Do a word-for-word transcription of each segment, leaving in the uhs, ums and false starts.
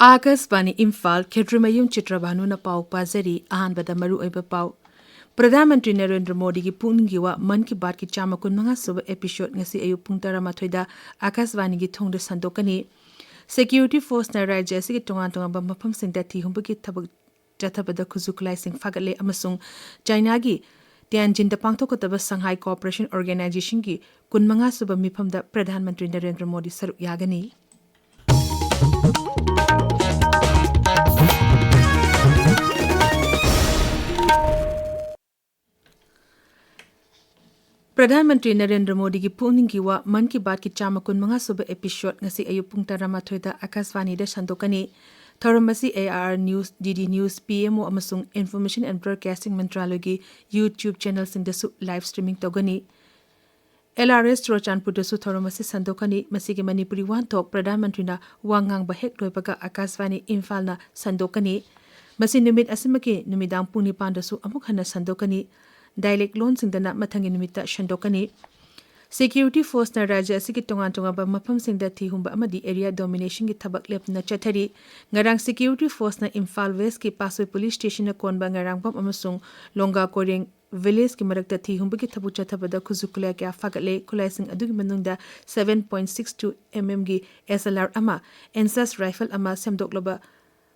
ꯑꯥꯀꯥꯁꯕꯥꯅꯤ ꯏꯝꯐꯥꯜ, ꯈꯦꯇ꯭ꯔꯤꯃꯌꯨꯝ ꯆꯤꯇ꯭ꯔꯚꯥꯅꯨꯅ ꯄꯥꯎ ꯄꯥꯖꯔꯤ꯫ ꯑꯍꯥꯟꯕꯗ ꯃꯔꯨꯑꯣꯏꯕ ꯄꯥꯎ꯫ ꯄ꯭ꯔꯙꯥꯟ ꯃꯟꯇ꯭ꯔꯤ ꯅꯔꯦꯟꯗ꯭ꯔ ꯃꯣꯗꯤꯒꯤ ꯄꯨꯛꯅꯤꯡꯒꯤ ꯋꯥ, ꯃꯟ ꯀꯤ ꯕꯥꯠꯀꯤ ꯆꯥꯝꯃ ꯀꯨꯟꯃꯉꯥ ꯁꯨꯕ episode ꯉꯁꯤ ꯑꯌꯨꯛ ꯄꯨꯡ ꯇꯔꯥꯃꯥꯊꯣꯏꯗ ꯑꯥꯀꯥꯁꯕꯥꯅꯤꯒꯤ ꯊꯣꯡꯗ ꯁꯟꯗꯣꯛꯀꯅꯤ꯫ Security forceꯅ ꯔꯥꯖ꯭ꯌ ꯑꯁꯤꯒꯤ ꯇꯣꯉꯥꯟ ꯇꯣꯉꯥꯟꯕ ꯃꯐꯝꯁꯤꯡꯗ ꯊꯤ ꯍꯨꯝꯕꯒꯤ ꯊꯕꯛ ꯆꯠꯊꯕꯗ ꯈꯨꯠꯁꯨ ꯈꯨꯠꯂꯥꯏꯁꯤꯡ ꯐꯥꯒꯠꯂꯦ ꯑꯃꯁꯨꯡ ꯆꯥꯏꯅꯥꯒꯤ ꯇ꯭ꯌꯥꯟꯖꯤꯟꯗ ꯄꯥꯡꯊꯣꯛꯀꯗꯕ Shanghai Cooperation Organizationꯒꯤ ꯀꯨꯟꯃꯉꯥ ꯁꯨꯕ ꯃꯤꯐꯝꯗ ꯄ꯭ꯔꯙꯥꯟ ꯃꯟꯇ꯭ꯔꯤ ꯅꯔꯦꯟꯗ꯭ꯔ ꯃꯣꯗꯤ ꯁꯔꯨꯛ ꯌꯥꯒꯅꯤ꯫ ꯄ꯭ꯔꯙꯥꯟ ꯃꯟꯇ꯭ꯔꯤ ꯅꯔꯦꯟꯗ꯭ꯔ ꯃꯣꯗꯤꯒꯤ ꯄꯨꯛꯅꯤꯡꯒꯤ ꯋꯥ, ꯃꯟ ꯀꯤ ꯕꯥꯠꯀꯤ ꯆꯥꯝꯃ ꯀꯨꯟꯃꯉꯥ ꯁꯨꯕ episode ꯉꯁꯤ ꯑꯌꯨꯛ ꯄꯨꯡ ꯇꯔꯥꯃꯥꯊꯣꯏꯗ ꯑꯥꯀꯥꯁꯕꯥꯅꯤꯗ ꯁꯟꯗꯣꯛꯀꯅꯤ꯫ ꯊꯧꯔꯝ ꯑꯁꯤ A I R News, D D News, P M O ꯑꯃꯁꯨꯡ Information and Broadcasting ꯃꯟꯇ꯭ꯔꯥꯂꯌꯒꯤ YouTube channelꯁꯤꯡꯗꯁꯨ live streaming ꯇꯧꯒꯅꯤ꯫ L R S ꯆꯨꯔꯆꯥꯟꯄꯨꯔꯗꯁꯨ ꯊꯧꯔꯝ ꯑꯁꯤ ꯁꯟꯗꯣꯛꯀꯅꯤ꯫ ꯃꯁꯤꯒꯤ ꯃꯅꯤꯄꯨꯔꯤ ꯋꯥꯍꯟꯊꯣꯛ ꯄ꯭ꯔꯙꯥꯟ ꯃꯟꯇ꯭ꯔꯤꯅ ꯋꯥ ꯉꯥꯡꯕ ꯍꯦꯛ ꯂꯣꯏꯕꯒ ꯑꯥꯀꯥꯁꯕꯥꯅꯤ ꯏꯝꯐꯥꯜꯅ ꯁꯟꯗꯣꯛꯀꯅꯤ꯫ ꯃꯁꯤ ꯅꯨꯃꯤꯠ ꯑꯁꯤꯃꯛꯀꯤ ꯅꯨꯃꯤꯗꯥꯡ ꯄꯨꯡ ꯅꯤꯄꯥꯟꯗꯁꯨ ꯑꯃꯨꯛ ꯍꯟꯅ ꯁꯟꯗꯣꯛꯀꯅꯤ꯫ Dialect ꯂꯣꯟꯁꯤꯡꯗꯅ ꯃꯊꯪꯒꯤ ꯅꯨꯃꯤꯠꯇ ꯁꯟꯗꯣꯛꯀꯅꯤ꯫ Security forceꯅ ꯔꯥꯖ꯭ꯌ ꯑꯁꯤꯒꯤ ꯇꯣꯉꯥꯟ ꯇꯣꯉꯥꯟꯕ ꯃꯐꯝꯁꯤꯡꯗ ꯊꯤ ꯍꯨꯝꯕ ꯑꯃꯗꯤ area dominationꯒꯤ ꯊꯕꯛ ꯂꯦꯞꯇꯅ ꯆꯠꯊꯔꯤ꯫ ꯉꯔꯥꯡ Security forceꯅ ꯏꯝꯐꯥꯜ Westꯀꯤ ꯄꯥꯠꯁꯣꯏ police stationꯅ ꯀꯣꯟꯕ ꯉꯥꯏꯔꯥꯡꯕꯝ ꯑꯃꯁꯨꯡ ꯂꯣꯡꯒꯥ ꯀꯣꯏꯔꯦꯡ villageꯀꯤ ꯃꯔꯛꯇ ꯊꯤ ꯍꯨꯝꯕꯒꯤ ꯊꯕꯛ ꯆꯠꯊꯕꯗ ꯈꯨꯠꯁꯨ ꯈꯨꯠꯂꯥꯏ ꯀꯌꯥ ꯐꯥꯒꯠꯂꯦ꯫ ꯈꯨꯠꯂꯥꯏꯁꯤꯡ ꯑꯗꯨꯒꯤ ꯃꯅꯨꯡꯗ seven point six two M Mꯒꯤ S L R ꯑꯃ, INSAS rifle ꯑꯃ, ꯁꯦꯝꯗꯣꯛꯂꯕ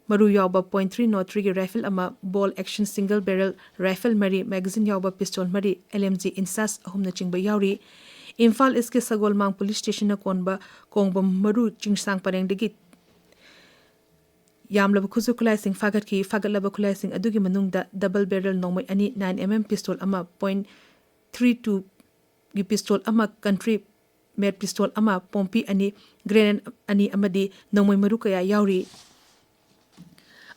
ꯃꯔꯨ ꯌꯥꯎꯕ point three zero threeꯒꯤ rifle ꯑꯃ, bolt action single barrel rifle ꯃꯔꯤ, magazine ꯌꯥꯎꯕ pistol ꯃꯔꯤ, L M G INSAS ꯑꯍꯨꯝꯅꯆꯤꯡꯕ ꯌꯥꯎꯔꯤ꯫ ꯏꯝꯐꯥꯜ Eastꯀꯤ ꯁꯒꯣꯜꯃꯥꯡ police stationꯅ ꯀꯣꯟꯕ ꯀꯣꯡꯕꯝ ꯃꯔꯨ ꯆꯤꯡꯁꯥꯡ ꯄꯔꯦꯡꯗꯒꯤ ꯌꯥꯝꯂꯕ ꯈꯨꯠꯁꯨ ꯈꯨꯠꯂꯥꯏꯁꯤꯡ ꯐꯥꯒꯠꯈꯤ꯫ ꯐꯥꯒꯠꯂꯕ ꯈꯨꯠꯂꯥꯏꯁꯤꯡ ꯑꯗꯨꯒꯤ ꯃꯅꯨꯡꯗ double barrel ꯅꯣꯡꯃꯩ ꯑꯅꯤ, nine M M pistol ꯑꯃ, point three twoꯒꯤ pistol ꯑꯃ, country made pistol ꯑꯃ, ꯄꯣꯝꯄꯤ ꯑꯅꯤ, grenade ꯑꯅꯤ ꯑꯃꯗꯤ ꯅꯣꯡꯃꯩ ꯃꯔꯨ ꯀꯌꯥ ꯌꯥꯎꯔꯤ꯫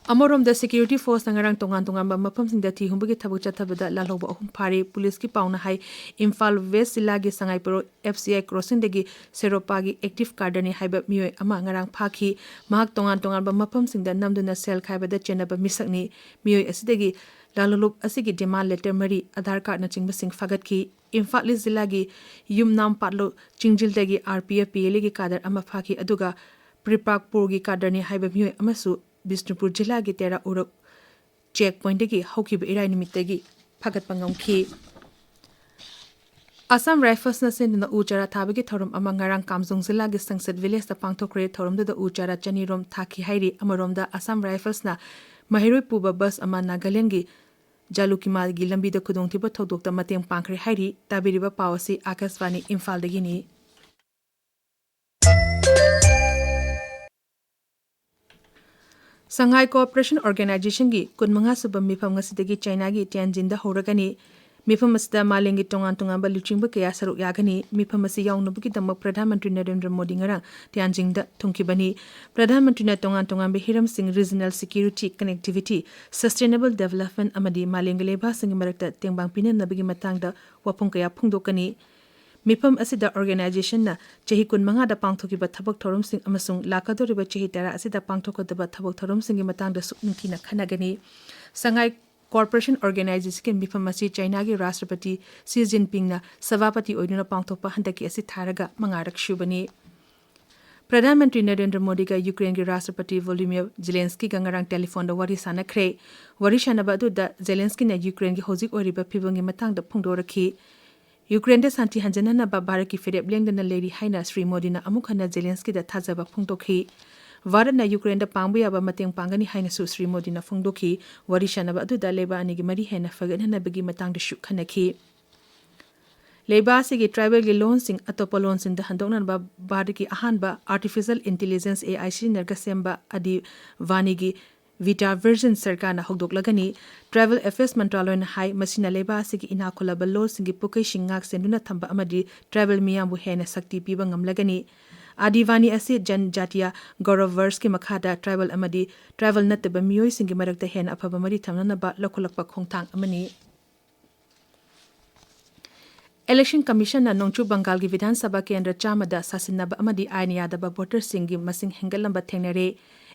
ꯑꯃꯔꯣꯝꯗ, security forceꯅ ꯉꯔꯥꯡ ꯇꯣꯉꯥꯟ ꯇꯣꯉꯥꯟꯕ ꯃꯐꯝꯁꯤꯡꯗ ꯊꯤ ꯍꯨꯝꯕꯒꯤ ꯊꯕꯛ ꯆꯠꯊꯕꯗ ꯂꯥꯜꯍꯧꯕ ꯑꯍꯨꯝ ꯐꯥꯔꯤ꯫ Policeꯀꯤ ꯄꯥꯎꯅ ꯍꯥꯏ, ꯏꯝꯐꯥꯜ West ꯖꯤꯂꯥꯒꯤ ꯁꯉꯥꯏꯄ꯭ꯔꯧ F C I crossingꯗꯒꯤ ꯁꯦꯔꯣꯄꯥꯒꯤ active cadreꯅꯤ ꯍꯥꯏꯕ ꯃꯤꯑꯣꯏ ꯑꯃ ꯉꯔꯥꯡ ꯐꯥꯈꯤ꯫ ꯃꯍꯥꯛ ꯇꯣꯉꯥꯟ ꯇꯣꯉꯥꯟꯕ ꯃꯐꯝꯁꯤꯡꯗ ꯅꯝꯗꯨꯅ ꯁꯦꯜ ꯈꯥꯏꯕꯗ ꯆꯦꯟꯅꯕ ꯃꯤꯁꯛꯅꯤ꯫ ꯃꯤꯑꯣꯏ ꯑꯁꯤꯗꯒꯤ ꯂꯥꯜꯍꯧꯂꯨꯞ ꯑꯁꯤꯒꯤ demand letter ꯃꯔꯤ, ꯑꯙꯥꯔ cardꯅꯆꯤꯡꯕꯁꯤꯡ ꯐꯥꯒꯠꯈꯤ꯫ ꯏꯝꯐꯥꯜ East ꯖꯤꯂꯥꯒꯤ ꯌꯨꯝꯅꯥꯝ ꯄꯥꯠꯂꯧ ꯆꯤꯡꯖꯤꯜꯗꯒꯤ R P F P L Aꯒꯤ cadre ꯑꯃ ꯐꯥꯈꯤ, ꯑꯗꯨꯒ ꯔꯤꯄꯥꯛꯄꯨꯔꯒꯤ ꯀꯥꯗꯔꯅꯤ ꯍꯥꯏꯕ ꯃꯤꯑꯣꯏ ꯑꯃꯁꯨ ꯕꯤꯁꯅꯨꯄꯨꯔ ꯖꯤꯂꯥꯒꯤ ꯇꯦꯔꯥ ꯎꯔꯛ ꯆꯦꯛ ꯄꯣꯏꯟꯠꯇꯒꯤ ꯍꯧꯈꯤꯕ ꯏꯔꯥꯏ ꯅꯨꯃꯤꯠꯇꯒꯤ ꯐꯥꯒꯠꯄ ꯉꯝꯈꯤ꯫ ꯑꯁꯥꯝ ꯔꯥꯏꯐꯜꯁꯅ ꯁꯤꯟꯗꯨꯅ ꯎ ꯆꯥꯔꯥ ꯊꯥꯕꯒꯤ ꯊꯧꯔꯝ ꯑꯃ ꯉꯔꯥꯡ ꯀꯥꯝꯖꯣꯡ ꯖꯤꯂꯥꯒꯤ ꯁꯪꯁꯠ ꯚꯤꯂꯦꯖꯇ ꯄꯥꯡꯊꯣꯛꯈ꯭ꯔꯦ꯫ ꯊꯧꯔꯝꯗꯨꯗ ꯎ ꯆꯥꯔꯥ ꯆꯅꯤꯔꯣꯝ ꯊꯥꯈꯤ ꯍꯥꯏꯔꯤ꯫ ꯑꯃꯔꯣꯝꯗ ꯑꯁꯥꯝ ꯔꯥꯏꯐꯜꯁꯅ ꯃꯍꯩꯔꯣꯏ ꯄꯨꯕ ꯕꯁ ꯑꯃ ꯅꯥꯒꯥꯂꯦꯟꯗꯒꯤ ꯖꯥꯂꯨꯀꯤꯃꯥꯒꯤ ꯂꯝꯕꯤꯗ ꯈꯨꯗꯣꯡꯊꯤꯕ ꯊꯧꯗꯣꯛꯇ ꯃꯇꯦꯡ ꯄꯥꯡꯈ꯭ꯔꯦ ꯍꯥꯏꯔꯤ꯫ ꯇꯥꯕꯤꯔꯤꯕ ꯄꯥꯎ ꯑꯁꯤ ꯑꯥꯀꯥꯁꯕꯥꯅꯤ ꯏꯝꯐꯥꯜꯗꯒꯤꯅꯤ꯫ ꯁꯪꯍꯥꯏ ꯀꯣꯑꯣꯄꯔꯦꯁꯟ ꯑꯣꯔꯒꯅꯥꯏꯖꯦꯁꯟꯒꯤ ꯀꯨꯟꯃꯉꯥ ꯁꯨꯕ ꯃꯤꯐꯝ ꯉꯁꯤꯗꯒꯤ ꯆꯥꯏꯅꯥꯒꯤ ꯇ꯭ꯌꯥꯟꯖꯤꯟꯗ ꯍꯧꯔꯒꯅꯤ꯫ ꯃꯤꯐꯝ ꯑꯁꯤꯗ ꯃꯥꯂꯦꯝꯒꯤ ꯇꯣꯉꯥꯟ ꯇꯣꯉꯥꯟꯕ ꯂꯨꯆꯤꯡꯕ ꯀꯌꯥ ꯁꯔꯨꯛ ꯌꯥꯒꯅꯤ꯫ ꯃꯤꯐꯝ ꯑꯁꯤ ꯌꯥꯎꯅꯕꯒꯤꯗꯃꯛ ꯄ꯭ꯔꯙꯥꯟ ꯃꯟꯇ꯭ꯔꯤ ꯅꯔꯦꯟꯗ꯭ꯔ ꯃꯣꯗꯤ ꯉꯔꯥꯡ ꯇ꯭ꯌꯥꯟꯖꯤꯡꯗ ꯊꯨꯡꯈꯤꯕꯅꯤ꯫ ꯄ꯭ꯔꯙꯥꯟ ꯃꯟꯇ꯭ꯔꯤꯅ ꯇꯣꯉꯥꯟ ꯇꯣꯉꯥꯟꯕ ꯍꯤꯔꯝꯁꯤꯡ, regional security, connectivity, sustainable development ꯑꯃꯗꯤ ꯃꯥꯂꯦꯝꯒꯤ ꯂꯩꯕꯥꯛꯁꯤꯡꯒꯤ ꯃꯔꯛꯇ ꯇꯦꯡꯕꯥꯡ ꯄꯤꯅꯅꯕꯒꯤ ꯃꯇꯥꯡꯗ ꯋꯥꯐꯝ ꯀꯌꯥ ꯐꯣꯡꯗꯣꯛꯀꯅꯤ꯫ ꯃꯤꯐꯝ ꯑꯁꯤꯗ ꯑꯣꯔꯒꯅꯥꯏꯖꯦꯁꯟꯅ ꯆꯍꯤ ꯀꯨꯟꯃꯉꯥꯗ ꯄꯥꯡꯊꯣꯛꯈꯤꯕ ꯊꯕꯛ ꯊꯧꯔꯝꯁꯤꯡ ꯑꯃꯁꯨꯡ ꯂꯥꯛꯀꯗꯧꯔꯤꯕ ꯆꯍꯤ ꯇꯔꯥ ꯑꯁꯤꯗ ꯄꯥꯡꯊꯣꯛꯀꯗꯕ ꯊꯕꯛ ꯊꯧꯔꯝꯁꯤꯡꯒꯤ ꯃꯇꯥꯡꯗꯁꯨ ꯅꯤꯡꯊꯤꯅ ꯈꯟꯅꯒꯅꯤ꯫ ꯁꯉꯥꯏ ꯀꯣꯔꯄꯣꯔꯦꯁꯟ ꯑꯣꯔꯒꯅꯥꯏꯖꯦꯁꯟꯒꯤ ꯃꯤꯐꯝ ꯑꯁꯤ ꯆꯥꯏꯅꯥꯒꯤ ꯔꯥꯁꯇ꯭ꯔꯄꯇꯤ ꯁꯤ ꯖꯤꯟꯄꯤꯡꯅ ꯁꯚꯥꯄꯇꯤ ꯑꯣꯏꯗꯨꯅ ꯄꯥꯡꯊꯣꯛꯄ ꯍꯟꯗꯛꯀꯤ ꯑꯁꯤ ꯊꯥꯔꯒ ꯃꯉꯥꯔꯛ ꯁꯨꯕꯅꯤ꯫ ꯄ꯭ꯔꯙꯥꯟ ꯃꯟꯇ꯭ꯔꯤ ꯅꯔꯦꯟꯗ꯭ꯔ ꯃꯣꯗꯤꯒ ꯌꯨꯀ꯭ꯔꯦꯟꯒꯤ ꯔꯥꯁꯇ꯭ꯔꯄꯇꯤ ꯚꯣꯂꯣꯗꯤꯃꯤꯔ ꯖꯦꯂꯦꯟꯁꯀꯤꯒ ꯉꯔꯥꯡ ꯇꯦꯂꯤꯐꯣꯟꯗ ꯋꯥꯔꯤ ꯁꯥꯟꯅꯈ꯭ꯔꯦ꯫ ꯋꯥꯔꯤ ꯁꯥꯟꯅꯕ ꯑꯗꯨꯗ ꯖꯦꯂꯦꯟꯁꯀꯤꯅ ꯌꯨꯀ꯭ꯔꯦꯟꯒꯤ ꯍꯧꯖꯤꯛ ꯑꯣꯏꯔꯤꯕ ꯐꯤꯕꯝꯒꯤ ꯃꯇꯥꯡꯗ ꯐꯣꯡꯗꯣꯔꯛꯈꯤ꯫ ꯌꯨꯀ꯭ꯔꯦꯟꯗ ꯁꯥꯟꯇꯤ ꯍꯟꯖꯤꯟꯅꯅꯕ ꯚꯥꯔꯠꯀꯤ ꯐꯤꯔꯦꯞ ꯂꯦꯡꯗꯅ ꯂꯩꯔꯤ ꯍꯥꯏꯅ ꯁ꯭ꯔꯤ ꯃꯣꯗꯤꯅ ꯑꯃꯨꯛ ꯍꯟꯅ ꯖꯦꯂꯦꯟꯁꯀꯤꯗ ꯊꯥꯖꯕ ꯐꯣꯡꯗꯣꯛꯈꯤ꯫ ꯚꯥꯔꯠꯅ ꯌꯨꯀ꯭ꯔꯦꯟꯗ ꯄꯥꯡꯕ ꯌꯥꯕ ꯃꯇꯦꯡ ꯄꯥꯡꯒꯅꯤ ꯍꯥꯏꯅꯁꯨ ꯁ꯭ꯔꯤ ꯃꯣꯗꯤꯅ ꯐꯣꯡꯗꯣꯛꯈꯤ꯫ ꯋꯥꯔꯤ ꯁꯥꯟꯅꯕ ꯑꯗꯨꯗ ꯂꯩꯕꯥꯛ ꯑꯅꯤꯒꯤ ꯃꯔꯤ ꯍꯦꯟꯅ ꯐꯒꯠꯍꯟꯅꯕꯒꯤ ꯃꯇꯥꯡꯗꯁꯨ ꯈꯟꯅꯈꯤ꯫ ꯂꯩꯕꯥꯛ ꯑꯁꯤꯒꯤ ꯇ꯭ꯔꯥꯏꯕꯦꯜꯒꯤ ꯂꯣꯟꯁꯤꯡ ꯑꯇꯣꯞꯄ ꯂꯣꯟꯁꯤꯡꯗ ꯍꯟꯗꯣꯛꯅꯅꯕ ꯚꯥꯔꯠꯀꯤ ꯑꯍꯥꯟꯕ ꯑꯥꯔꯇꯤꯐꯤꯁꯤꯌꯦꯜ ꯏꯟꯇꯤꯂꯤꯖꯦꯟꯁ, ꯑꯦ ꯑꯥꯏ, ꯁꯤꯖꯤꯟꯅꯔꯒ ꯁꯦꯝꯕ ꯑꯗꯤꯚꯥꯅꯤꯒꯤ ꯚꯤꯇꯥ ꯚꯔꯖꯟ ꯁꯔꯀꯥꯔꯅ ꯍꯧꯗꯣꯛꯂꯒꯅꯤ꯫ ꯇ꯭ꯔꯥꯏꯕꯦꯜ ꯑꯦꯐꯤꯌꯔꯁ ꯃꯟꯇ꯭ꯔꯥꯂꯣꯏꯅ ꯍꯥꯏ, ꯃꯁꯤꯅ ꯂꯩꯕꯥꯛ ꯑꯁꯤꯒꯤ ꯏꯅꯥꯛ ꯈꯨꯜꯂꯕ ꯂꯣꯜꯁꯤꯡꯒꯤ ꯄꯨꯈꯩꯁꯤꯡ ꯉꯥꯛ ꯁꯦꯟꯗꯨꯅ ꯊꯝꯕ ꯑꯃꯗꯤ ꯇ꯭ꯔꯥꯏꯕꯦꯜ ꯃꯤꯌꯥꯝꯕꯨ ꯍꯦꯟꯅ ꯁꯛꯇꯤ ꯄꯤꯕ ꯉꯝꯂꯒꯅꯤ꯫ ꯑꯗꯤꯚꯥꯅꯤ ꯑꯁꯤ ꯖꯟꯖꯥꯇꯤꯌꯥ ꯒꯧꯔꯕ ꯚꯔꯁꯀꯤ ꯃꯈꯥꯗ ꯇ꯭ꯔꯥꯏꯕꯦꯜ ꯑꯃꯗꯤ ꯇ꯭ꯔꯥꯏꯕꯦꯜ ꯅꯠꯇꯕ ꯃꯤꯑꯣꯏꯁꯤꯡꯒꯤ ꯃꯔꯛꯇ ꯍꯦꯟꯅ ꯑꯐꯕ ꯃꯔꯤ ꯊꯝꯅꯅꯕ ꯂꯧꯈꯠꯂꯛꯄ ꯈꯣꯡꯊꯥꯡ ꯑꯃꯅꯤ꯫ ꯏꯂꯦꯛꯁꯟ ꯀꯃꯤꯁꯟꯅ ꯅꯣꯡꯆꯨꯞ ꯕꯪꯒꯥꯜꯒꯤ ꯕꯤꯙꯥꯟ ꯁꯚꯥ ꯀꯦꯟꯗ꯭ꯔ ꯆꯥꯝꯃꯗ ꯁꯥꯁꯤꯟꯅꯕ ꯑꯃꯗꯤ ꯑꯥꯏꯟ ꯌꯥꯗꯕ ꯚꯣꯇꯔꯁꯤꯡꯒꯤ ꯃꯁꯤꯡ ꯍꯦꯟꯒꯠꯂꯝꯕ ꯊꯦꯡꯅꯔꯦ꯫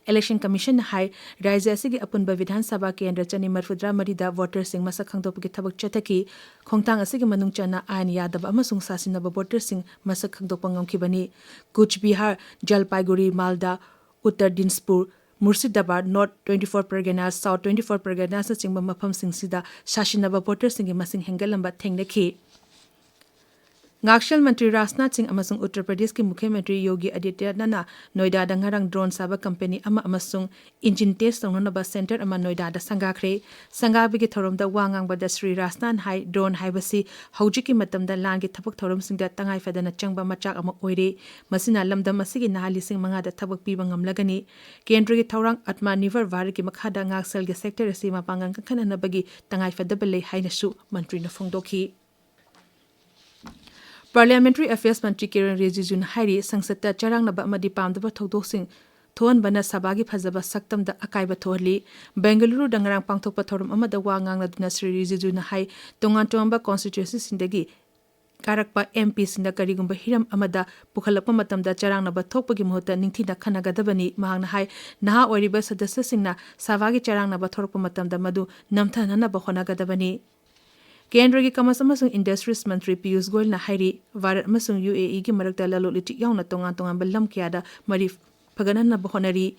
Election Commission ꯅ ꯍꯥꯏ, ꯔꯥꯖ꯭ꯌ ꯑꯁꯤꯒꯤ ꯑꯄꯨꯟꯕ ꯕꯤꯙꯥꯟ ꯁꯚꯥ ꯀꯦꯟꯗ꯭ꯔ ꯆꯅꯤ ꯃꯔꯤꯐꯨꯇꯔꯥ ꯃꯔꯤꯗ voter ꯁꯤꯡ ꯃꯁꯛ ꯈꯪꯗꯣꯛꯄꯒꯤ ꯊꯕꯛ ꯆꯠꯊꯈꯤ꯫ ꯈꯣꯡꯊꯥꯡ ꯑꯁꯤꯒꯤ ꯃꯅꯨꯡ ꯆꯟꯅ ꯑꯥꯏꯟ ꯌꯥꯗꯕ ꯑꯃꯁꯨꯡ ꯁꯥꯁꯤꯟꯅꯕ voter ꯁꯤꯡ ꯃꯁꯛ ꯈꯪꯗꯣꯛꯄ ꯉꯝꯈꯤꯕꯅꯤ꯫ ꯀꯨꯆ Bihar, ꯖꯜꯄꯥꯏꯒꯨꯔꯤ, ꯃꯥꯜꯗꯥ, Uttar ꯗꯤꯟꯁꯄꯨꯔ, ꯃꯨꯔꯁꯤꯗꯥꯕꯥꯗ, North twenty four Parganas, South twenty four Parganas ꯅꯆꯤꯡꯕ ꯃꯐꯝꯁꯤꯡꯁꯤꯗ ꯁꯥꯁꯤꯟꯅꯕ voter ꯁꯤꯡꯒꯤ ꯃꯁꯤꯡ ꯍꯦꯟꯒꯠꯂꯝꯕ ꯊꯦꯡꯅꯈꯤ꯫ ꯉꯥꯛꯁꯦꯜ ꯃꯟꯇ꯭ꯔꯤ ꯔꯥꯖꯅꯥꯊ ꯁꯤꯡ ꯑꯃꯁꯨꯡ ꯎꯠꯇꯔ ꯄ꯭ꯔꯗꯦꯁꯀꯤ ꯃꯨꯈ꯭ꯌ ꯃꯟꯇ꯭ꯔꯤ ꯌꯣꯒꯤ ꯑꯗꯤꯇ꯭ꯌꯅꯥꯊꯅ ꯅꯣꯏꯗꯥꯗ ꯉꯔꯥꯡ drone ꯁꯥꯕ company ꯑꯃ ꯑꯃꯁꯨꯡ engine test ꯇꯧꯅꯅꯕ center ꯑꯃ ꯅꯣꯏꯗꯥꯗ ꯁꯪꯒꯥꯈ꯭ꯔꯦ꯫ ꯁꯪꯒꯥꯕꯒꯤ ꯊꯧꯔꯝꯗ ꯋꯥ ꯉꯥꯡꯕꯗ ꯁ꯭ꯔꯤ ꯔꯥꯖꯅꯥꯊꯅ ꯍꯥꯏ, drone ꯍꯥꯏꯕꯁꯤ ꯍꯧꯖꯤꯛꯀꯤ ꯃꯇꯝꯗ ꯂꯥꯟꯒꯤ ꯊꯕꯛ ꯊꯧꯔꯝꯁꯤꯡꯗ ꯇꯉꯥꯏ ꯐꯗꯅ ꯆꯪꯕ ꯃꯆꯥꯛ ꯑꯃ ꯑꯣꯏꯔꯦ꯫ ꯃꯁꯤꯅ ꯂꯝꯗꯝ ꯑꯁꯤꯒꯤ ꯅꯍꯥ ꯂꯤꯁꯤꯡ ꯃꯉꯥꯗ ꯊꯕꯛ ꯄꯤꯕ ꯉꯝꯂꯒꯅꯤ꯫ ꯀꯦꯟꯗ꯭ꯔꯒꯤ ꯊꯧꯔꯥꯡ Atmanirbhar Bharatꯀꯤ ꯃꯈꯥꯗ ꯉꯥꯛꯁꯦꯜꯒꯤ sector ꯑꯁꯤ ꯃꯄꯥꯡꯒꯜ ꯀꯟꯈꯠꯅꯅꯕꯒꯤ ꯇꯉꯥꯏ ꯐꯗꯕ ꯂꯩ ꯍꯥꯏꯅꯁꯨ ꯃꯟꯇ꯭ꯔꯤꯅ ꯐꯣꯡꯗꯣꯛꯈꯤ꯫ Parliamentary Affairs ꯃꯟꯇ꯭ꯔꯤ ꯀꯤꯔꯟ ꯔꯤꯖꯤꯖꯨꯅ ꯍꯥꯏꯔꯤ, ꯁꯪꯁꯠꯇ ꯆꯔꯥꯡꯅꯕ ꯑꯃꯗꯤ ꯄꯥꯝꯗꯕ ꯊꯧꯗꯣꯛꯁꯤꯡ ꯊꯣꯛꯍꯟꯕꯅ ꯁꯚꯥꯒꯤ ꯐꯖꯕ ꯁꯛꯇꯝꯗ ꯑꯀꯥꯏꯕ ꯊꯣꯛꯍꯜꯂꯤ꯫ ꯕꯦꯡꯒꯂꯨꯔꯨꯗ ꯉꯔꯥꯡ ꯄꯥꯡꯊꯣꯛꯄ ꯊꯧꯔꯝ ꯑꯃꯗ ꯋꯥ ꯉꯥꯡꯅꯗꯨꯅ ꯁ꯭ꯔꯤ ꯔꯤꯖꯤꯖꯨꯅ ꯍꯥꯏ, ꯇꯣꯉꯥꯟ ꯇꯣꯉꯥꯟꯕ constituencyꯁꯤꯡꯗꯒꯤ ꯀꯥꯔꯛꯄ MPꯁꯤꯡꯗ ꯀꯔꯤꯒꯨꯝꯕ ꯍꯤꯔꯝ ꯑꯃꯗ ꯄꯨꯈꯠꯂꯛꯄ ꯃꯇꯝꯗ ꯆꯔꯥꯡꯅꯕ ꯊꯣꯛꯄꯒꯤ ꯃꯍꯨꯠꯇ ꯅꯤꯡꯊꯤꯅ ꯈꯟꯅꯒꯗꯕꯅꯤ꯫ ꯃꯍꯥꯛꯅ ꯍꯥꯏ, ꯅꯍꯥ ꯑꯣꯏꯔꯤꯕ ꯁꯗꯁ꯭ꯌꯁꯤꯡꯅ ꯁꯚꯥꯒꯤ ꯆꯔꯥꯡꯅꯕ ꯊꯣꯔꯛꯄ ꯃꯇꯝꯗ ꯃꯗꯨ ꯅꯝꯊꯅꯅꯕ ꯍꯣꯠꯅꯒꯗꯕꯅꯤ꯫ ꯀꯦꯟꯗ꯭ꯔꯒꯤ Commerce ꯑꯃꯁꯨꯡ Industries ꯃꯟꯇ꯭ꯔꯤ ꯄꯤꯌꯨꯁ ꯒꯣꯌꯜꯅ ꯍꯥꯏꯔꯤ, ꯚꯥꯔꯠ ꯑꯃꯁꯨꯡ UAEꯒꯤ ꯃꯔꯛꯇ ꯂꯂꯣꯟ ꯏꯇꯤꯛ ꯌꯥꯎꯅ ꯇꯣꯉꯥꯟ ꯇꯣꯉꯥꯟꯕ ꯂꯝ ꯀꯌꯥꯗ ꯃꯔꯤ ꯐꯒꯠꯍꯟꯅꯕ ꯍꯣꯠꯅꯔꯤ꯫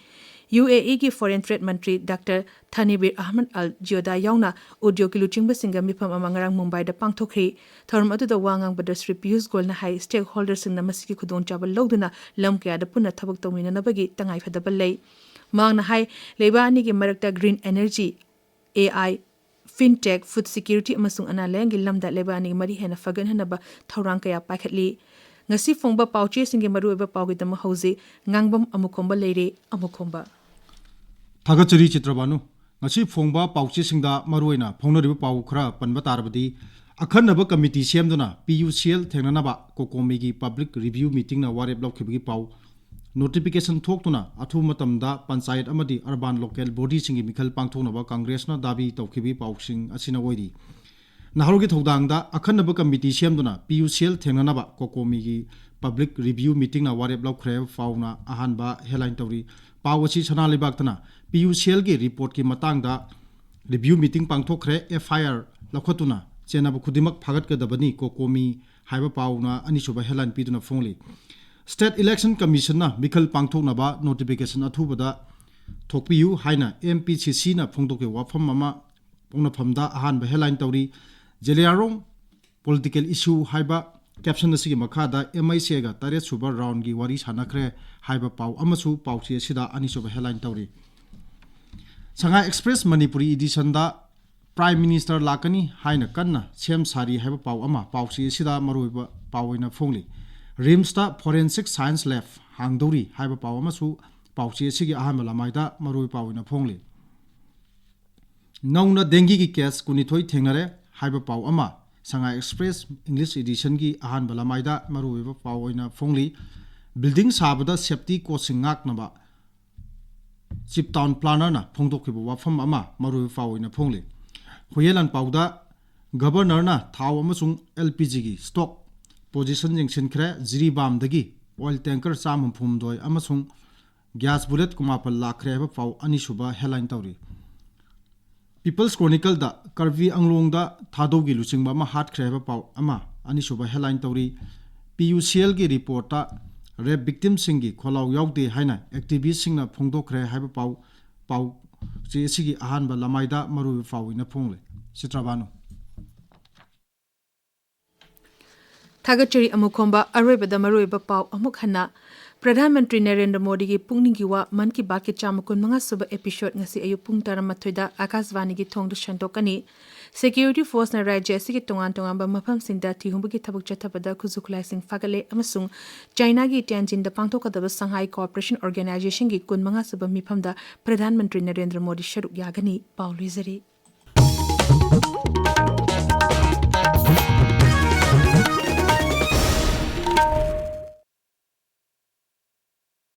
UAEꯒꯤ Foreign Trade ꯃꯟꯇ꯭ꯔꯤ ꯗꯥꯛꯇꯔ ꯊꯅꯤꯕꯤꯔ ꯑꯍꯃꯗ ꯑꯜ ꯖꯤꯌꯣꯗꯥ ꯌꯥꯎꯅ ꯎꯗ꯭ꯌꯣꯒꯀꯤ ꯂꯨꯆꯤꯡꯕꯁꯤꯡꯒ ꯃꯤꯐꯝ ꯑꯃ ꯉꯔꯥꯡ ꯃꯨꯝꯕꯥꯏꯗ ꯄꯥꯡꯊꯣꯛꯈ꯭ꯔꯤ꯫ ꯊꯧꯔꯝ ꯑꯗꯨꯗ ꯋꯥ ꯉꯥꯡꯕꯗ ꯁ꯭ꯔꯤ ꯄꯤꯌꯨꯁ ꯒꯣꯌꯜꯅ ꯍꯥꯏ, stakeholderꯁꯤꯡꯅ ꯃꯁꯤꯒꯤ ꯈꯨꯗꯣꯡꯆꯥꯕ ꯂꯧꯗꯨꯅ ꯂꯝ ꯀꯌꯥꯗ ꯄꯨꯟꯅ ꯊꯕꯛ ꯇꯧꯃꯤꯟꯅꯅꯕꯒꯤ ꯇꯉꯥꯏꯐꯗꯕ ꯂꯩ꯫ ꯃꯍꯥꯛꯅ ꯍꯥꯏ, ꯂꯩꯕꯥꯛ ꯑꯅꯤꯒꯤ ꯃꯔꯛꯇ green energy, AI, fintech, food security ꯑꯃꯁꯨꯡ ꯑꯅꯥ ꯂꯥꯌꯦꯡꯒꯤ ꯂꯝꯗ ꯂꯩꯕꯥꯛ ꯑꯅꯤꯒꯤ ꯃꯔꯤ ꯍꯦꯟꯅ ꯐꯒꯠꯍꯟꯅꯕ ꯊꯧꯔꯥꯡ ꯀꯌꯥ ꯄꯥꯏꯈꯠꯂꯤ꯫ ꯉꯁꯤ ꯐꯣꯡꯕ ꯄꯥꯎꯆꯦꯁꯤꯡꯒꯤ ꯃꯔꯨꯑꯣꯏꯕ ꯄꯥꯎꯒꯤꯗꯃꯛ ꯍꯧꯖꯤꯛ ꯉꯥꯡꯕꯝ ꯑꯃꯨꯈꯣꯝꯕ ꯂꯩꯔꯦ꯫ ꯑꯃꯨꯈꯣꯝꯕ꯫ ꯊꯥꯒꯠꯆꯔꯤ ꯆꯤꯇ꯭ꯔꯕꯥꯅꯨ꯫ ꯉꯁꯤ ꯐꯣꯡꯕ ꯄꯥꯎꯆꯦꯁꯤꯡꯗ ꯃꯔꯨꯑꯣꯏꯅ ꯐꯣꯡꯅꯔꯤꯕ ꯄꯥꯎ ꯈꯔ ꯄꯟꯕ ꯇꯥꯔꯕꯗꯤ, ꯑꯈꯟꯅꯕ committee ꯁꯦꯝꯗꯨꯅ PUCL ꯊꯦꯡꯅꯅꯕ COCOMIꯒꯤ public review meetingꯅ ꯋꯥꯔꯦꯞ ꯂꯧꯈꯤꯕꯒꯤ ꯄꯥꯎ꯫ Notification ꯊꯣꯛꯇꯨꯅ ꯑꯊꯨꯕ ꯃꯇꯝꯗ ꯄꯟꯆꯥꯌꯠ ꯑꯃꯗꯤ urban local bodyꯁꯤꯡꯒꯤ ꯃꯤꯈꯜ ꯄꯥꯡꯊꯣꯛꯅꯕ ꯀꯪꯒ꯭ꯔꯦꯁꯅ ꯗꯥꯕꯤ ꯇꯧꯈꯤꯕꯒꯤ ꯄꯥꯎꯁꯤꯡ ꯑꯁꯤꯅ ꯑꯣꯏꯔꯤ꯫ ꯅꯍꯥꯔꯣꯜꯒꯤ ꯊꯧꯗꯥꯡꯗ ꯑꯈꯟꯅꯕ committee ꯁꯦꯝꯗꯨꯅ PUCL ꯊꯦꯡꯅꯅꯕ COCOMIꯒꯤ public review meetingꯅ ꯋꯥꯔꯦꯞ ꯂꯧꯈ꯭ꯔꯦ ꯍꯥꯏꯕ ꯄꯥꯎꯅ ꯑꯍꯥꯟꯕ headline ꯇꯧꯔꯤ꯫ ꯄꯥꯎ ꯑꯁꯤ ꯁꯅꯥ ꯂꯩꯕꯥꯛꯇꯅ ꯄꯤ ꯌꯨ ꯁꯤ ꯑꯦꯜꯒꯤ ꯔꯤꯄꯣꯔꯠꯀꯤ ꯃꯇꯥꯡꯗ ꯔꯤꯚ꯭ꯌꯨ ꯃꯤꯇꯤꯡ ꯄꯥꯡꯊꯣꯛꯈ꯭ꯔꯦ, ꯑꯦꯐ ꯑꯥꯏ ꯑꯥꯔ ꯂꯧꯈꯠꯇꯨꯅ ꯆꯦꯟꯅꯕ ꯈꯨꯗꯤꯡꯃꯛ ꯐꯥꯒꯠꯀꯗꯕꯅꯤ, ꯀꯣꯀꯣꯃꯤ ꯍꯥꯏꯕ ꯄꯥꯎꯅ ꯑꯅꯤꯁꯨꯕ ꯍꯦꯗꯂꯥꯏꯟ ꯄꯤꯗꯨꯅ ꯐꯣꯡꯂꯤ꯫ ꯁ꯭ꯇꯦꯠ ꯏꯂꯦꯛꯁꯟ ꯀꯃꯤꯁꯟꯅ ꯃꯤꯈꯜ ꯄꯥꯡꯊꯣꯛꯅꯕ ꯅꯣꯇꯤꯐꯤꯀꯦꯁꯟ ꯑꯊꯨꯕꯗ ꯊꯣꯛꯄꯤꯌꯨ ꯍꯥꯏꯅ ꯑꯦꯝ ꯄꯤ ꯁꯤ ꯁꯤꯅ ꯐꯣꯡꯗꯣꯛꯈꯤꯕ ꯋꯥꯐꯝ ꯑꯃ ꯄꯣꯛꯅꯐꯝꯗ ꯑꯍꯥꯟꯕ ꯍꯦꯗꯂꯥꯏꯟ ꯇꯧꯔꯤ꯫ ꯖꯦꯂꯤꯌꯥꯡꯔꯣꯡ ꯄꯣꯂꯤꯇꯤꯀꯦꯜ ꯏꯁꯨ ꯍꯥꯏꯕ ꯀꯦꯞꯁꯟ ꯑꯁꯤꯒꯤ ꯃꯈꯥꯗ ꯑꯦꯝ ꯑꯥꯏ ꯁꯤ ꯑꯦꯒ ꯇꯔꯦꯠ ꯁꯨꯕ ꯔꯥꯎꯟꯒꯤ ꯋꯥꯔꯤ ꯁꯥꯟꯅꯈ꯭ꯔꯦ ꯍꯥꯏꯕ ꯄꯥꯎ ꯑꯃꯁꯨ ꯄꯥꯎꯆꯦ ꯑꯁꯤꯗ ꯑꯅꯤꯁꯨꯕ ꯍꯦꯗꯂꯥꯏꯟ ꯇꯧꯔꯤ꯫ ꯁꯉꯥꯏ ꯑꯦꯛꯁꯄ꯭ꯔꯦꯁ ꯃꯅꯤꯄꯨꯔꯤ ꯏꯗꯤꯁꯟꯗ ꯄ꯭ꯔꯥꯏꯝ ꯃꯤꯅꯤꯁꯇꯔ ꯂꯥꯛꯀꯅꯤ ꯍꯥꯏꯅ ꯀꯟꯅ ꯁꯦꯝ ꯁꯥꯔꯤ ꯍꯥꯏꯕ ꯄꯥꯎ ꯑꯃ ꯄꯥꯎꯆꯦ ꯑꯁꯤꯗ ꯃꯔꯨꯑꯣꯏꯕ ꯄꯥꯎ ꯑꯣꯏꯅ ꯐꯣꯡꯂꯤ꯫ ꯔꯤꯝꯁꯇ ꯐꯣꯔꯦꯟꯁꯤꯛ ꯁꯥꯏꯟꯁ ꯂꯦꯕ ꯍꯥꯡꯗꯧꯔꯤ ꯍꯥꯏꯕ ꯄꯥꯎ ꯑꯃꯁꯨ ꯄꯥꯎꯆꯦ ꯑꯁꯤꯒꯤ ꯑꯍꯥꯟꯕ ꯂꯃꯥꯏꯗ ꯃꯔꯨꯑꯣꯏꯕ ꯄꯥꯎ ꯑꯣꯏꯅ ꯐꯣꯡꯂꯤ꯫ ꯅꯧꯅ ꯗꯦꯡꯒꯤꯒꯤ ꯀꯦꯁ ꯀꯨꯟꯅꯤꯊꯣꯏ ꯊꯦꯡꯅꯔꯦ ꯍꯥꯏꯕ ꯄꯥꯎ ꯑꯃ ꯁꯉꯥꯏ ꯑꯦꯛꯁꯄ꯭ꯔꯦꯁ ꯏꯪꯂꯤꯁ ꯏꯗꯤꯁꯟꯒꯤ ꯑꯍꯥꯟꯕ ꯂꯃꯥꯏꯗ ꯃꯔꯨꯑꯣꯏꯕ ꯄꯥꯎ ꯑꯣꯏꯅ ꯐꯣꯡꯂꯤ꯫ ꯕꯤꯜꯗꯤꯡ ꯁꯥꯕꯗ ꯁꯦꯞꯇꯤ ꯀꯣꯗꯁꯤꯡ ꯉꯥꯛꯅꯕ ꯆꯤꯞ ꯇꯥꯎꯟ ꯄ꯭ꯂꯥꯅꯔꯅ ꯐꯣꯡꯗꯣꯛꯈꯤꯕ ꯋꯥꯐꯝ ꯑꯃ ꯃꯔꯨꯑꯣꯏꯕ ꯄꯥꯎ ꯑꯣꯏꯅ ꯐꯣꯡꯂꯤ꯫ ꯍꯨꯌꯦꯟ ꯂꯥꯟꯄꯥꯎꯗ ꯒꯕꯔꯅꯔꯅ ꯊꯥꯎ ꯑꯃꯁꯨꯡ ꯑꯦꯜ ꯄꯤ ꯖꯤꯒꯤ ꯁ꯭ꯇꯣꯛ ꯄꯣꯖꯤꯁꯟ ꯌꯦꯡꯁꯤꯟꯈ꯭ꯔꯦ꯫ ꯖꯤꯔꯤꯕꯥꯝꯗꯒꯤ ꯑꯣꯏꯜ ꯇꯦꯡꯀꯔ ꯆꯥꯝꯃ ꯍꯨꯝꯐꯨ ꯍꯨꯝꯗꯣꯏ ꯑꯃꯁꯨꯡ ꯒ꯭ꯌꯥꯁ ꯕꯨꯂꯦꯠ ꯀꯨꯟꯃꯥꯄꯜ ꯂꯥꯛꯈ꯭ꯔꯦ ꯍꯥꯏꯕ ꯄꯥꯎ ꯑꯅꯤꯁꯨꯕ ꯍꯦꯗꯂꯥꯏꯟ ꯇꯧꯔꯤ꯫ ꯄꯤꯄꯜꯁ ꯀ꯭ꯔꯣꯅꯤꯀꯜꯗ ꯀꯔꯕꯤ ꯑꯪꯂꯣꯡꯗ ꯊꯥꯗꯧꯒꯤ ꯂꯨꯆꯤꯡꯕ ꯑꯃ ꯍꯥꯠꯈ꯭ꯔꯦ ꯍꯥꯏꯕ ꯄꯥꯎ ꯑꯃ ꯑꯅꯤꯁꯨꯕ ꯍꯦꯗꯂꯥꯏꯟ ꯇꯧꯔꯤ꯫ ꯄꯤ ꯌꯨ ꯁꯤ ꯑꯦꯜꯒꯤ ꯔꯤꯄꯣꯔꯠꯇ ꯔꯦꯞ ꯚꯤꯛꯇꯤꯝꯁꯤꯡꯒꯤ ꯈꯣꯜꯂꯥꯎ ꯌꯥꯎꯗꯦ ꯍꯥꯏꯅ ꯑꯦꯛꯇꯤꯚꯤꯁꯁꯤꯡꯅ ꯐꯣꯡꯗꯣꯛꯈ꯭ꯔꯦ ꯍꯥꯏꯕ ꯄꯥꯎ, ꯄꯥꯎ ꯆꯦ ꯑꯁꯤꯒꯤ ꯑꯍꯥꯟꯕ ꯂꯃꯥꯏꯗ ꯃꯔꯨꯑꯣꯏꯕ ꯄꯥꯎ ꯑꯣꯏꯅ ꯐꯣꯡꯂꯦ꯫ ꯆꯤꯇ꯭ꯔꯕꯥꯅꯨ꯫ ꯊꯥꯒꯠꯆꯔꯤ ꯑꯃꯨꯛ ꯈꯣꯝꯕ꯫ ꯑꯔꯣꯏꯕꯗ ꯃꯔꯨꯑꯣꯏꯕ ꯄꯥꯎ ꯑꯃꯨꯛ ꯍꯟꯅ꯫ ꯄ꯭ꯔꯙꯥꯟ ꯃꯟꯇ꯭ꯔꯤ ꯅꯔꯦꯟꯗ꯭ꯔ ꯃꯣꯗꯤꯒꯤ ꯄꯨꯛꯅꯤꯡꯒꯤ ꯋꯥ ꯃꯟ ꯀꯤ ꯕꯥꯠꯀꯤ ꯆꯥꯝꯃ ꯀꯨꯟ ꯃꯉꯥ ꯁꯨꯕ ꯑꯦꯄꯤꯁꯣꯗ ꯉꯁꯤ ꯑꯌꯨꯛ ꯄꯨꯡ ꯇꯔꯥꯃꯥꯊꯣꯏꯗ ꯑꯀꯥꯁꯕꯥꯅꯤꯒꯤ ꯊꯣꯡꯗ ꯁꯟꯗꯣꯛꯀꯅꯤ꯫ ꯁꯦꯀ꯭ꯌꯨꯔꯤꯇꯤ ꯐꯣꯔꯁꯅ ꯔꯥꯖ꯭ꯌ ꯑꯁꯤꯒꯤ ꯇꯣꯉꯥꯟ ꯇꯣꯉꯥꯟꯕ ꯃꯐꯝꯁꯤꯡꯗ ꯊꯤꯍꯨꯝꯕꯒꯤ ꯊꯕꯛ ꯆꯠꯊꯕꯗ ꯈꯨꯠꯁꯨ ꯈꯨꯠꯂꯥꯏꯁꯤꯡ ꯐꯥꯒꯠꯂꯦ ꯑꯃꯁꯨꯡ ꯆꯥꯏꯅꯥꯒꯤ ꯇ꯭ꯌꯥꯟꯖꯤꯟꯗ ꯄꯥꯡꯊꯣꯛꯀꯗꯕ ꯁꯪꯍꯥꯏ ꯀꯣꯑꯣꯄꯔꯦꯁꯟ ꯑꯣꯔꯒꯅꯥꯏꯖꯦꯁꯟꯒꯤ ꯀꯨꯟ ꯃꯉꯥ ꯁꯨꯕ ꯃꯤꯐꯝꯗ ꯄ꯭ꯔꯙꯥꯟ ꯃꯟꯇ꯭ꯔꯤ ꯅꯔꯦꯟꯗ꯭ꯔ ꯃꯣꯗꯤ ꯁꯔꯨꯛ ꯌꯥꯒꯅꯤ꯫ ꯄꯥꯎ ꯂꯣꯏꯖꯔꯦ꯫